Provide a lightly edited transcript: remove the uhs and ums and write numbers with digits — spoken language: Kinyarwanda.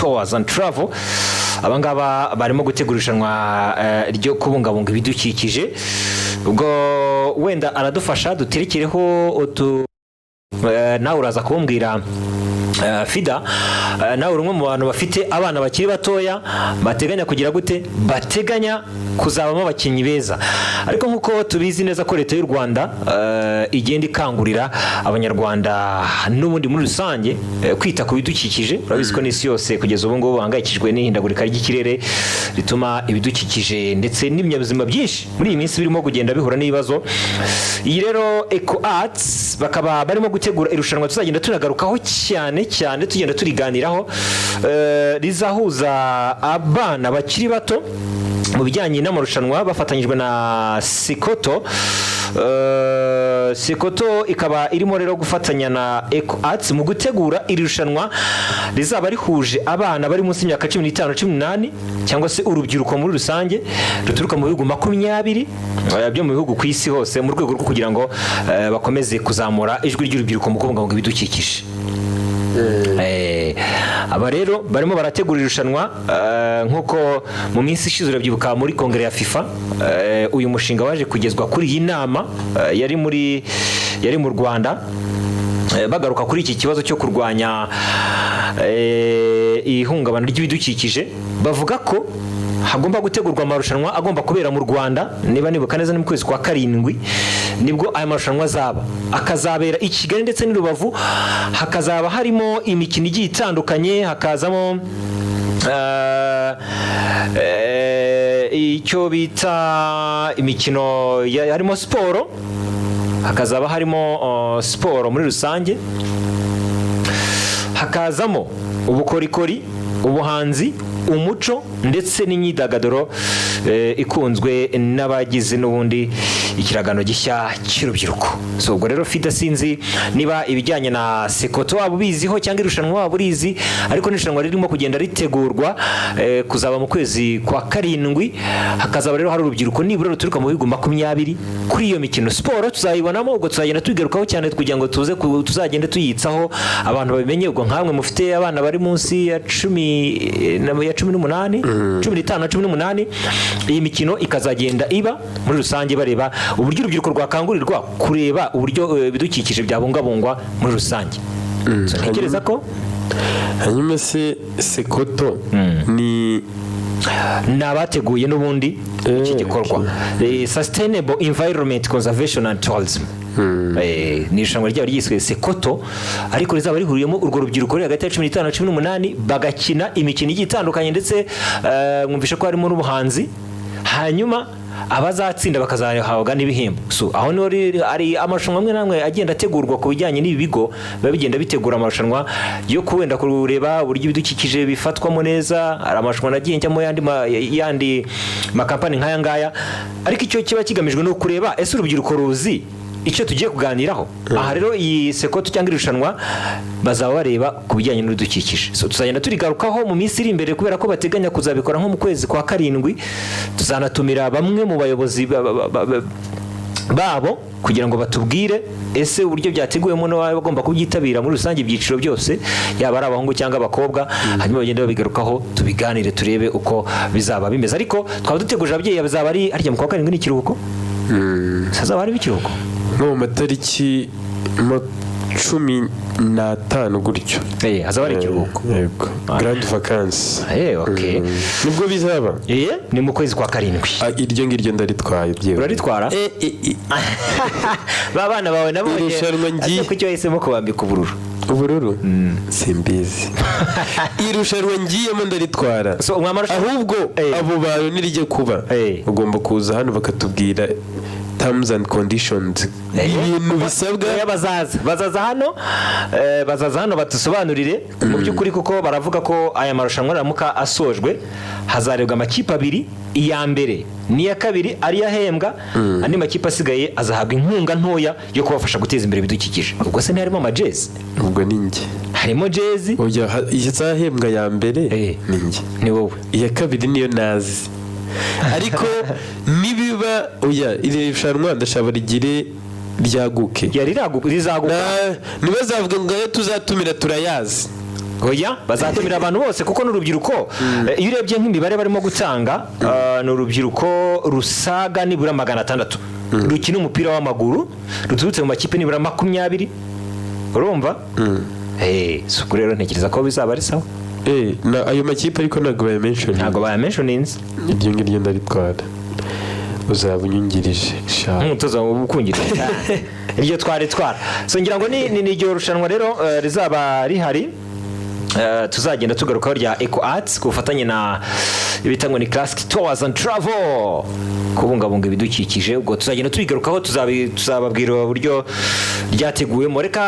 Tours and Travel. Abangaba barimo gutegura irushanwa ryo kubungabunga ibidukikije. Ubwo wenda aradufasha duterekereho utu nawe uraza kumbwira. Fida, nawe uri umwe mu bantu bafite abana bakiri batoya bateganya kugira gute, bateganya kuzabamo abakinnyi beza. Ariko nk'uko tubizi neza ko Leta y'u Rwanda igenda ikangurira Abanyarwanda n'ubundi muri rusange kwita ku bidukikije, urabizi ko n'isi yose kugeza ubu ngubu bahangayikishijwe n'ihindagurika ry'ikirere rituma ibidukikije ndetse n'ibinyabuzima byinshi muri iyi minsi birimo kugenda bihura n'ibibazo. Iyi rero Eco Arts bakaba barimo gutegura irushanwa tuzagenda tunagarukaho cyane cyane, tugenda turiganiraho, rizahuza abana bakiri bato mu bijyanye n'amarushanwa bafatanyijwe na Sikoto. Sikoto ikaba irimo rero gufatanya na Eco Arts mu gutegura iri rushanwa rizaba rihuje abana bari munsi y'imyaka 15, 18, cyangwa se urubyiruko muri rusange ruturuka mu bihugu 20 byo mu bihugu ku isi hose, mu rwego rwo kugira ngo bakomeze kuzamura ijwi ry'urubyiruko mu kubungabunga ibidukikije. Aba rero barimo barategura irushanwa nk'uko mu minsi ishize, urabyibuka, muri kongere ya FIFA uyu mushinga waje kugezwa kuri iyi nama yari mu Rwanda, bagaruka kuri iki kibazo cyo kurwanya ihungabana ry'ibidukikije, bavuga ko hagomba gutegurwa amarushanwa agomba kubera mu Rwanda. Niba nibuka neza, ni mu kwezi kwa karindwi nibwo aya marushanwa azaba, akazabera i Kigali ndetse n'i Rubavu. Hakazaba harimo imikino igiye itandukanye, hakazamo icyo bita imikino harimo siporo, hakazaba harimo siporo muri rusange, hakazamo ubukorikori, ubuhanzi, umuco ndetse n'imyidagaduro ikunzwe n'abagize n'ubundi ikiragano gishya cy'urubyiruko. So ubwo rero Fida, sinzi niba ibijyanye na Sekoto waba ubiziho cyangwa irushanwa waba urizi, ariko n'irushanwa ririmo kugenda ritegurwa kuzaba mu kwezi kwa karindwi. Hakazaba rero hari urubyiruko nibura ruturuka mu bihugu 20 kuri iyo mikino. Siporo tuzayibonamo, ubwo tuzagenda tubigarukaho cyane kugira ngo tuze tuzagende tuyitsaho, abantu babimenye. Ubwo nkamwe mufite abana bari munsi ya cumi ya 18, 15 na 18, iyi mikino ikazagenda iba muri rusange, bareba uburyo urubyiruko rwakangurirwa kureba uburyo ibidukikije byabungabungwa muri rusange. So, ntekereza ko Hanyuma se Sekoto ni Ni abateguye n'ubundi iki gikorwa. Sustainable Environment Conservation and Tourism. Ni irushanwa ryaba ryiswe Sekoto, ariko rizaba rihuriyemo urwo rubyiruko ruri hagati ya 15 na 18, bagakina imikino igiye itandukanye, ndetse mwumvishe ko harimo n'ubuhanzi, hanyuma abazatsinda bakazahabwa n'ibihembo. So aho niho ari amarushanwa amwe n'amwe agenda ategurwa ku bijyanye n'ibi bigo biba bigenda bitegura amarushanwa yo kuwenda kureba uburyo ibidukikije bifatwamo neza. Hari amarushanwa nagiye njyamo yandi makampani nk'aya ngaya, ariko icyo kiba kigamijwe ni ukureba ese urubyiruko ruzi icyo tugiye kuganiraho. Aha rero iyi Sekoto cyangwa irushanwa bazaba bareba ku bijyanye n'ibidukikije. So, tuzagenda turigarukaho mu minsi iri imbere, kubera ko bateganya kuzabikora nko mu kwezi kwa karindwi. Tuzanatumira bamwe mu bayobozi babo kugira ngo batubwire ese uburyo byateguwemo n'abagomba kubyitabira muri rusange, ibyiciro byose, yaba ari abahungu cyangwa abakobwa, hanyuma bagende babigarukaho, tubiganire, turebe uko bizaba bimeze. Ariko twaba duteguje ababyeyi, bizaba ari harya mu kwa karindwi, ni ikiruhuko, hazaba harimo ikiruhuko. Nko mu matariki 15 gutyo. Hazaba hari ikiruhuko. Yego, grande vacances. Okay. Nibwo bizaba. Ni mu kwezi kwa karindwi. Ah, iryo ngiryo ndaritwaye byewe. Uraritwara? Ba bana bawe nabonye Irushanwa ngiye- ese kuki wahisemo kubambika ubururu? Ubururu simbizi. Irushanwa ngiyemo ndaritwara. So, umwambaro- Ahubwo abo bantu nirijya kuba bagomba kuza hano bakatubwira terms and conditions, ibintu bisabwa. Oya, bazaza hano, bazaza hano badusobanurire mu by'ukuri, kuko baravuga ko aya marushanwa naramuka asojwe hazarebwa amakipe abiri, iya mbere n'iya kabiri ariyo ahembwa, andi makipe asigaye azahabwa inkunga ntoya yo kubafasha guteza imbere ibidukikije. Ubwo se ntiharimo amajezi? Ubwo ni njye. Harimo jezi. Oya, izahembwa ya mbere ni njye. Ni wowe. Iya kabiri niyo nazi, ariko nibiba, oya, iri rushanwa ndashaka rigire ryaguke. Yari rizaguka. Ntibazavuge ngo ayo tuzatumira turayazi. Oya, bazatumira abantu bose kuko n'urubyiruko, iyo urebye nk'imibare barimo gutanga, ni urubyiruko rusaga nibura 600 rukina umupira w'amaguru, ruturutse mu makipe nibura 20. Urumva? Si ubwo rero ntekereza ko bizaba ari sawa. Ayo makipe ariko ntabwo bayamentioninze. Ntabwo bayamentioninze. Iryo ngiryo ndaritwara, uzaba unyungirije sha. Nk'umutoza ukungirije iryo twari twara. So ngira ngo ni iryo rushanwa rero rizaba rihari, tuzagenda tugarukaho, rya Eco Arts ku bufatanye na ibita ngo ni Classic Tours and Travel, kubungabunga ibidukikije. Ubwo tuzagenda tubigarukaho, tuzababwira uburyo ryateguwemo. Reka.